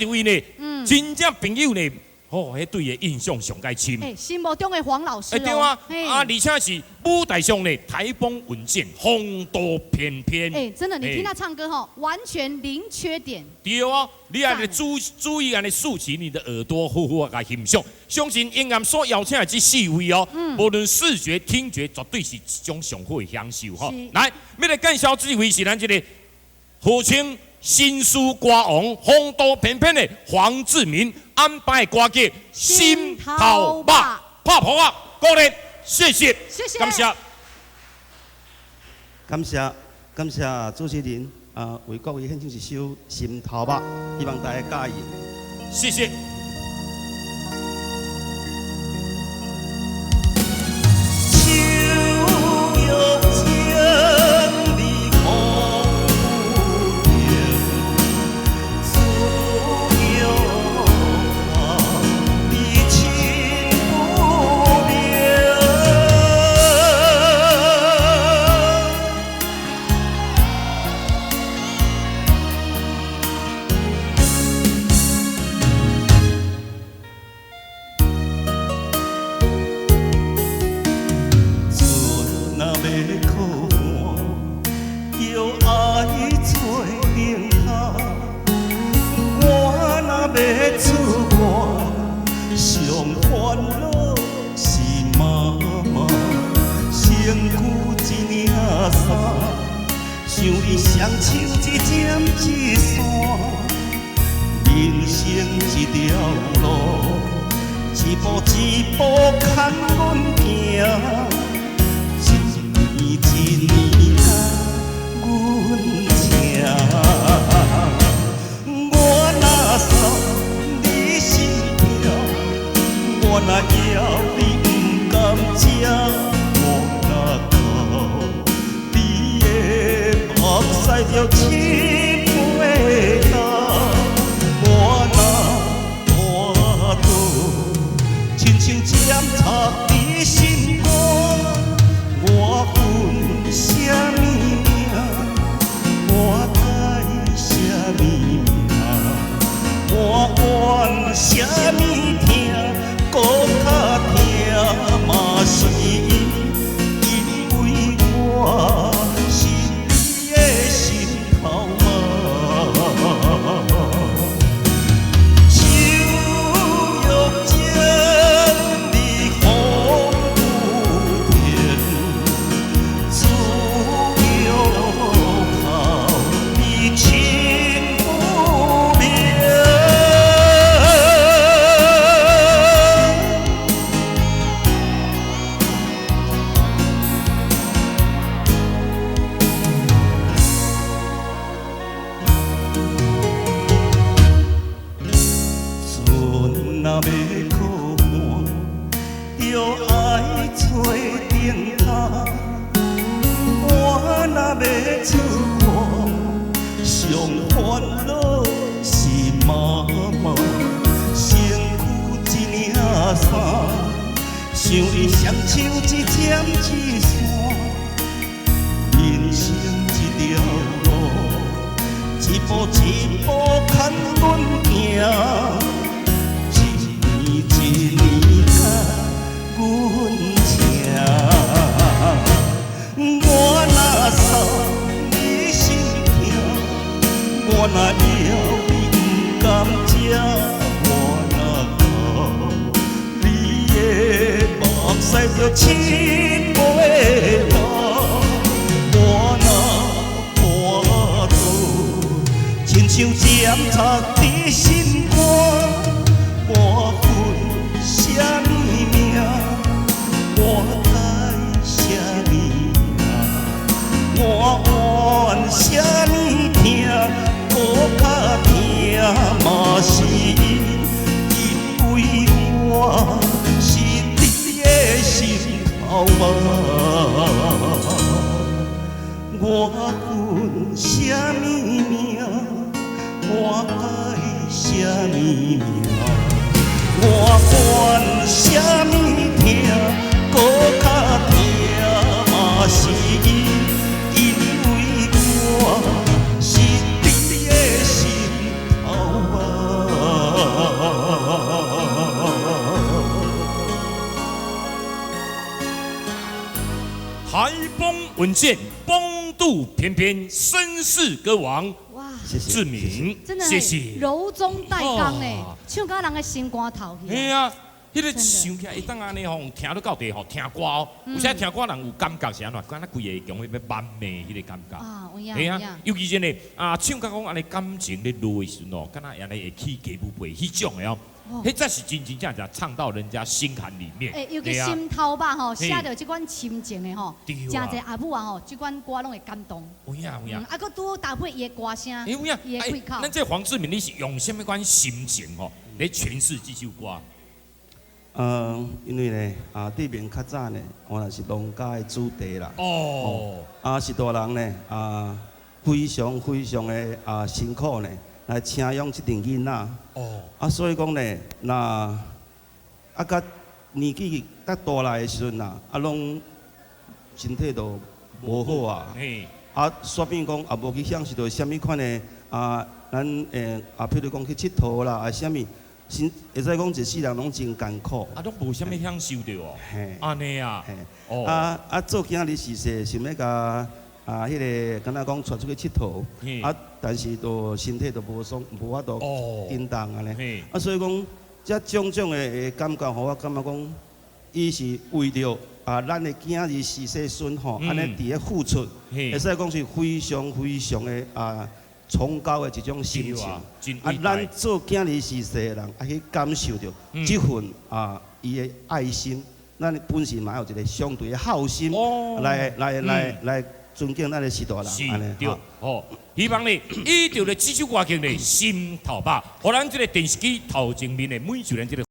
位呢，真正朋友呢，哦，彼對伊的印象上蓋深。欸，心目中的黃老師。欸，對啊，啊，而且是舞台上呢，台風穩健，風度翩翩。欸，真的，你聽他唱歌吼，完全零缺點。對啊，你按呢注注意按呢豎起你的耳朵，好好啊共欣賞。相信永安所邀請的這四位哦，無論視覺、聽覺，絕對是一種上好的享受吼。來，欲來介紹這位是咱這个號稱新詩歌王、風度翩翩的黃志明安排的歌曲《心頭肉》，拍噗仔，鼓勵，謝謝，謝謝，感謝，感謝，感謝主持人啊，為各位獻唱一首《心頭肉》，希望大家佮意。謝謝。想你雙手一針一線，人生一條路，一步一步牽阮行，一年一年甲阮情。我若送你心痛，我若枵你毋甘食。目屎就凊袂干，我若跋倒，親像針插佇心肝。我分啥物命，我改啥物名，我怨啥物疼，閣較疼嘛是因為我。想你雙手一針一線，人生一條路，一步一步牽阮行，一年一年甲阮情。我若送你心痛，我若枵你毋甘食。目屎就凊袂干，我若跋倒，親像針插佇心肝。我分啥物命，我改啥物名，我怨啥物疼，閣較疼嘛是因為我。心頭肉，我分啥物命，我改啥物名，我怨啥物疼，閣較疼嘛是因為我是你的心頭肉。穩健，風度翩翩，紳士歌王。哇，志明，真的謝謝。柔中帶剛呢，唱甲人的心肝頭去。嘿啊，彼個唱起來會當按呢吼，聽得到底吼，聽歌哦，有時聽歌人有感覺是按怎？敢若規个強欲慢慢彼個感覺。啊，有影。嘿啊，尤其是呢，啊，唱甲講按呢感情咧落的時陣哦，敢若按呢會起雞母皮彼種的哦。彼才是真真正正唱到人家心坎裡面。欸，尤其心頭肉吼，寫著這款深情的吼，誠濟阿母啊吼，這款歌攏會感動。有影有影。啊，閣拄好搭配伊的歌聲，有影。伊的開口。咱這黃志明，你是用啥物款心情吼來詮釋這首歌？因為呢，啊，志明較早呢，原來是農家的子弟啦。啊，是大人呢，啊，非常非常的啊辛苦呢，來請養這陣囡仔。啊，所以講呢，若啊，佮年紀較大來的時陣啊，啊，攏身體都無好啊。啊，煞變講也無去享受著啥物款的啊，咱啊，譬如講去𨑨迌啦，啊，啥物。先會使講一世人攏真艱苦。啊，攏無啥物享受著哦。嘿。按呢啊。嘿。啊啊，做囝兒時勢想欲共啊，彼个敢若講帶出去𨑨迌，啊，但是都身體都無爽，無法度振動按呢。啊，所以講，這種種的感覺，予我感覺講，伊是為著啊，咱的囝兒時勢孫吼，按呢佇咧付出，會使講是非常非常的啊崇高的一種心情。啊，咱做囝兒時勢的人，啊去感受著這份啊伊的愛心，咱本身嘛有一個相對的孝心，來來來來尊敬咱的序大人，按呢對，吼，希望呢，依著咧這首歌曲呢，心頭肉，予咱這个電視機頭前面的每一個人這个。